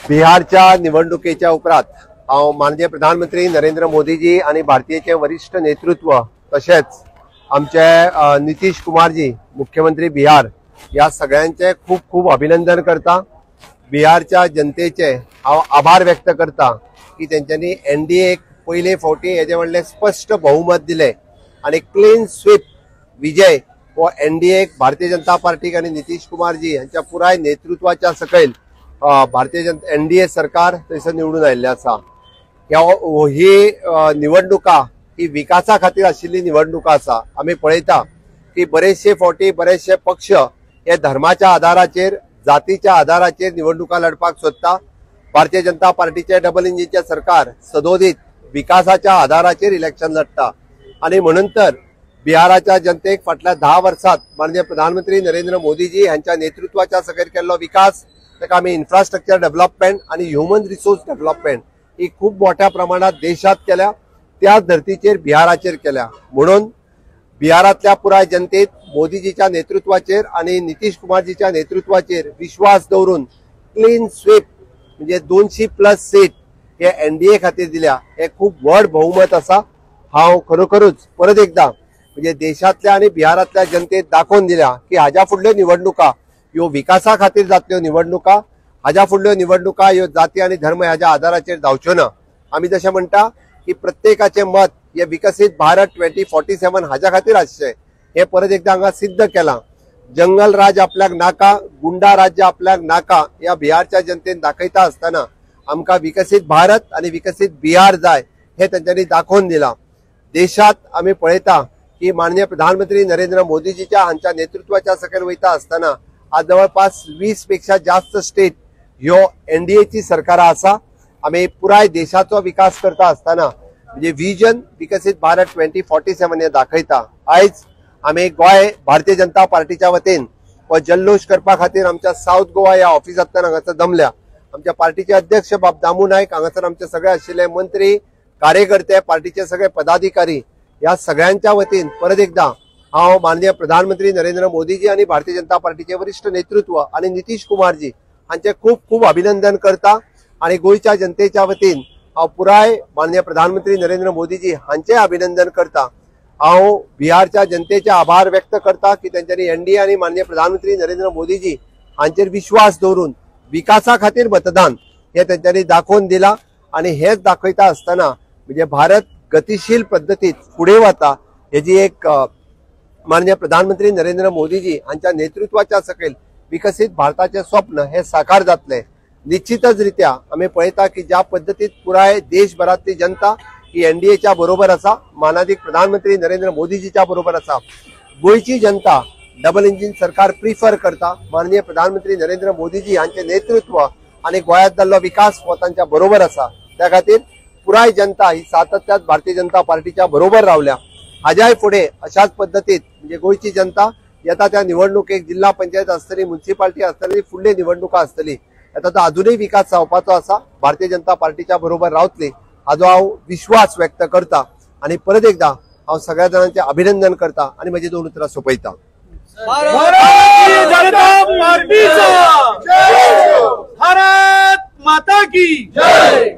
बिहारच्या निवडणुकेच्या उपरांत हांव माननीय प्रधानमंत्री नरेंद्र मोदीजी आनी भारतीयचे वरिष्ठ नेतृत्व तशेंच आमचे नितीश कुमारजी मुख्यमंत्री बिहार ह्या सगळ्यांचे खूब खूब अभिनंदन करता। बिहारच्या जनतेचे हांव आभार व्यक्त करता की तेंच्यांनी एनडीएक पयले फावटी हेजे व्हडलें स्पश्ट बहुमत दिलें आनी क्लीन स्वीप विजय हो एनडीएक भारतीय जनता पार्टीक आनी नितीश कुमारजी हांच्या पुराय नेतृत्वाच्या सकयल भारतीय जनता एनडीए सरकार थंयसर निवडून आयिल्लें आसा। ही निवडणुका ही विकासा खातीर आशिल्ली निवडणुका आसा। आमी पळयता की बरेचशे फावटी बरेचशे पक्ष हे धर्माच्या आधाराचेर जातीच्या आधाराचेर निवडणुका लढपाक सोदता। भारतीय जनता पार्टीचे डबल इंजिनचे सरकार सदोदित विकासाच्या आधाराचेर इलेक्शन लढता आनी म्हणून तर बिहाराच्या जनतेक फाटल्या 10 वर्सात माननीय प्रधानमंत्री नरेंद्र मोदीजी हांच्या नेतृत्वाच्या सकयल केल्लो विकास ताका आमी इन्फ्रास्ट्रक्चर डेव्हलपमेंट आनी ह्युमन रिसोर्स डेव्हलपमेंट ही खूब मोठ्या प्रमाणात देशात केल्या, त्याच धर्तीचेर बिहाराचेर केल्या। म्हणून बिहारांतल्या पुराय जनतेत मोदीजीच्या नेतृत्वाचेर आनी नितीश कुमारजीच्या नेतृत्वाचेर विश्वास दवरून क्लीन स्वीप म्हणजे 200+ सीट हे एनडीए खातीर दिल्या, हे खूब व्हड बहुमत आसा। हांव खरोखरूच परत एकदा म्हणजे देशांतल्या आनी बिहारांतल्या जनतेत दाखोवन दिल्या की हाज्या फुडल्यो निवडणुका ह्यो विकासा खातीर जातल्यो निवडणुका, हाज्या फुडल्यो निवडणुका ह्यो जाती आनी धर्म ह्याच्या आधाराचेर जावच्यो ना। आमी जशें म्हणटा की प्रत्येकाचें मत हे विकसीत भारत 2047 हाज्या खातीर आसचें हें परत एकदा हांगा सिद्ध केलां। जंगल राज आपल्याक नाका, गुंडा राज्य आपल्याक नाका ह्या बिहारच्या जनतेन दाखयता आसतना आमकां विकसीत भारत आनी विकसीत बिहार जाय हें तेंच्यांनी दाखोवन दिलां। देशांत आमी पळयता की माननीय प्रधानमंत्री नरेंद्र मोदीजीच्या हांच्या नेतृत्वाच्या सकयल वयता आसतना आज जवळपास 20 पेक्षा जास्त स्टेट ह्यो एनडीएची सरकारां आसा। आमी पुराय देशाचो विकास करता आसतना म्हणजे विजन विकसीत भारत 2047 हे दाखयता। आयज आमी गोंय भारतीय जनता पार्टीच्या वतीन हो जल्लोश करपा खातीर आमच्या सावथ गोवा ह्या ऑफिसांतल्यान हांगासर जमल्या। आमच्या पार्टीचे अध्यक्ष बाब दामू नायक हांगासर आमचे सगळे आशिल्ले मंत्री, कार्यकर्ते, पार्टीचे सगळे पदाधिकारी ह्या सगळ्यांच्या वतीन परत एकदा हांव माननीय प्रधानमंत्री नरेंद्र मोदीजी आनी भारतीय जनता पार्टीचे वरिष्ठ नेतृत्व आनी नितीश कुमारजी हांचे खूब खूब अभिनंदन करता आनी गोंयच्या जनतेच्या वतीन हांव पुराय माननीय प्रधानमंत्री नरेंद्र मोदीजी हांचे अभिनंदन करता। हांव बिहारच्या जनतेचे आभार व्यक्त करता की तेंच्यांनी एनडीए आनी माननीय प्रधानमंत्री नरेंद्र मोदीजी हांचेर विश्वास दवरून विकासा खातीर मतदान हे तेंच्यांनी दाखोवन दिलां आनी हेच दाखयता आसतना म्हणजे भारत गतिशील पद्दतीत फुडें वता हेजी एक माननीय प्रधानमंत्री नरेंद्र मोदीजी हांच्या नेतृत्वाच्या सकयल विकसीत भारताचें स्वप्न हे साकार जातलें। निश्चितच रित्या आमी पळयता की ज्या पद्दतीत पुराय देशभरांतली जनता ही एनडीएच्या बरोबर आसा, मानादीक प्रधानमंत्री नरेंद्र मोदीजीच्या बरोबर आसा। गोंयची जनता डबल इंजिन सरकार प्रिफर करता। माननीय प्रधानमंत्री नरेंद्र मोदीजी हांचे नेतृत्व आनी गोंयांत जाल्लो विकास हो तांच्या बरोबर आसा। त्या खातीर पुराय जनता ही सातत्यात भारतीय जनता पार्टीच्या बरोबर रावल्या। हाज्याय फुडें अशाच पद्दतीत म्हणजे गोंयची जनता येता त्या निवडणुकेक जिल्हा पंचायत आसतली, म्युनिसिपालिटी आसतली, फुडली निवडणुका आसतली, ताचो अजुनूय विकास जावपाचो आसा। भारतीय जनता पार्टीच्या बरोबर रावतली हाजो हांव विश्वास व्यक्त करता आनी परत एकदा हांव सगळ्या जाणांचें अभिनंदन करता आनी म्हजी 2 उतरां सोंपयता। भारतीय जनता पार्टीचा भारत माता की जय।